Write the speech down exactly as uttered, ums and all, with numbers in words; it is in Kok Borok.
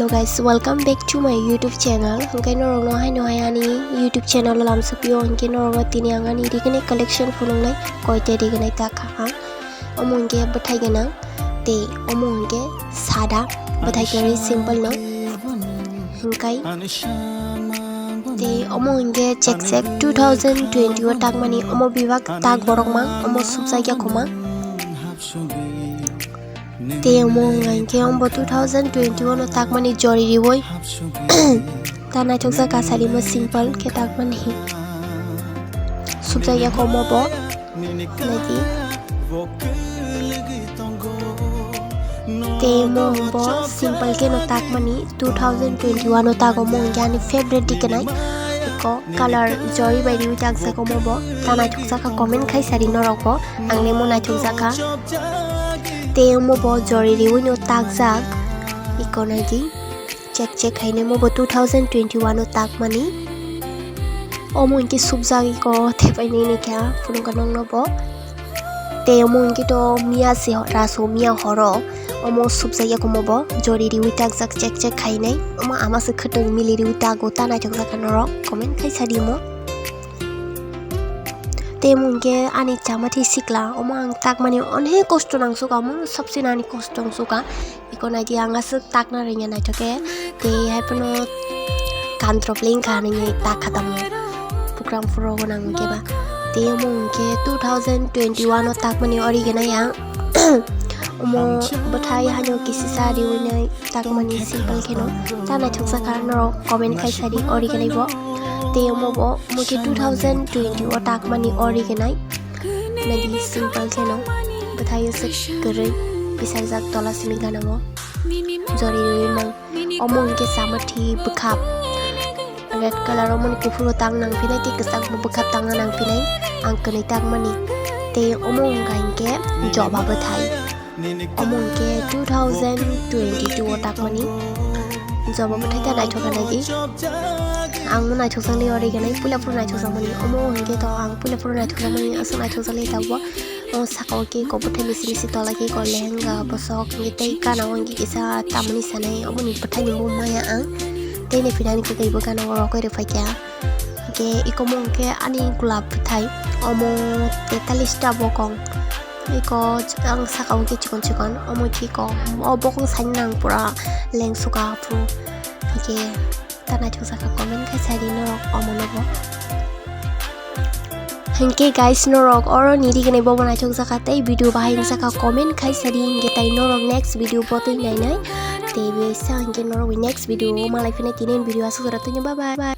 Hello guys, welcome back to my YouTube channel. Hwnkhe norokno haino hai ani YouTube channel o lamsokpio, hwnkhe norokno tini ang ani rignai collection phunuknai koita rignai takha ang. Omo hwnkhe bwthai gwnang tei omo hwnkhe sada, bwthai kwrwi simple no hwnkhe. Tei omo hwnkhe chek chek two thousand twenty o takmani omo bebak tak borok mang omo subjak ya khoma. Tei omo wngkha hwnkhe omo two thousand twenty-one o takmani jori riwi. Ta naithokjak ka sari mo simple khe takmani. Subjak ya omo bo. Naidi. Tei omo bo simple khe no takmani two thousand twenty-one o tago omo wngkha ani favorite dikenai. Eko color jori bai riwi takjak omo bo. Ta naithokjak ka comment khai sari norok bo. Ang le mo naithokjak ka. Tei omo bo jori riwi no takjak. Iko naidi. Chek chek haino omo bo two thousand twenty-one o takmani. Omo hwnkhe subjak iko thepai nini kha phunukha nokno bo. Tei omo hwnkhe to miya se raso miya horo. Omo subjak ya omo bo jori riwi takjak chek chek hainai. Omo ama se khwtwng mili riwi tago ta naithokjak kha norok comment khai sadi omo. Tei omo hwnkhe ani chamathi sikla, omo ang takmani onek kosto nangsuka, omo sabse ani kosto nangsuka. Iko naidi ang aswk takna rwngya naithoke, tei haiphano kantrop lengkha hinwi takha tamo, program phuru gwnang hwnkhe ba. Tei omo hwnkhe two thousand twenty-one o takmani ori gwnai ang. Omo bwthai haino kisisa riwinai takmani simple kheno. Ta naithokjak kha norok comment khai sadi ori gwnai bo. Tei omo bo omo khe two thousand twenty o takmani ori gwnai. Naidi simple kheno. Bwthai aswk kwrwi bisajak tola simi gana o. Jori riwi mang. Omo hwnkhe chamathi bwkhap. Red color omo ni kuphur o tang nang phinai tei kwchak bo bwkhap tangna nang phinai. Ang kwnwi takmani. Tei omo wngkha hinkhe joba bwthai. Omo hwnkhe two thousand twenty-two o takmani. Joba bwthai ta naithok kha naidi. Ang no naithokjaknai ori gwnai, puila phuru naithokjakmani. Omo hwnkhe to ang puila phuru naithokjakmani, aswk naithokjaknai tabuk. O saka o khe iko bwthai misi misi tola khe iko lehenga bwsok hwnkhe tei gana o hwnkhe kisa tamni sanai oboni bwthai ni bo maya ang. Tei ni phinani kwtwi bo gana o rokoi rwphaikha. Hwnkhe iko omo hwnkhe ani gulab bwthai omo tetalis ta bokong. Iko ang saka o hwnkhe chikon chikon omo khe iko o bokong sani nang pura lengsuka phuru. Hwnkhe ta naithokjak kha comment khai sadi norok omo no bo. Hwnkhe guys, norok oro niri gwnai bobo naithokjak kha tei video bahai wngsa kha comment khai sadi hwnkhe tai norok next video bo twi nainai. Tei bisa hwnkhe norok next video o malai phinai tini video aswk jora twi bye bye.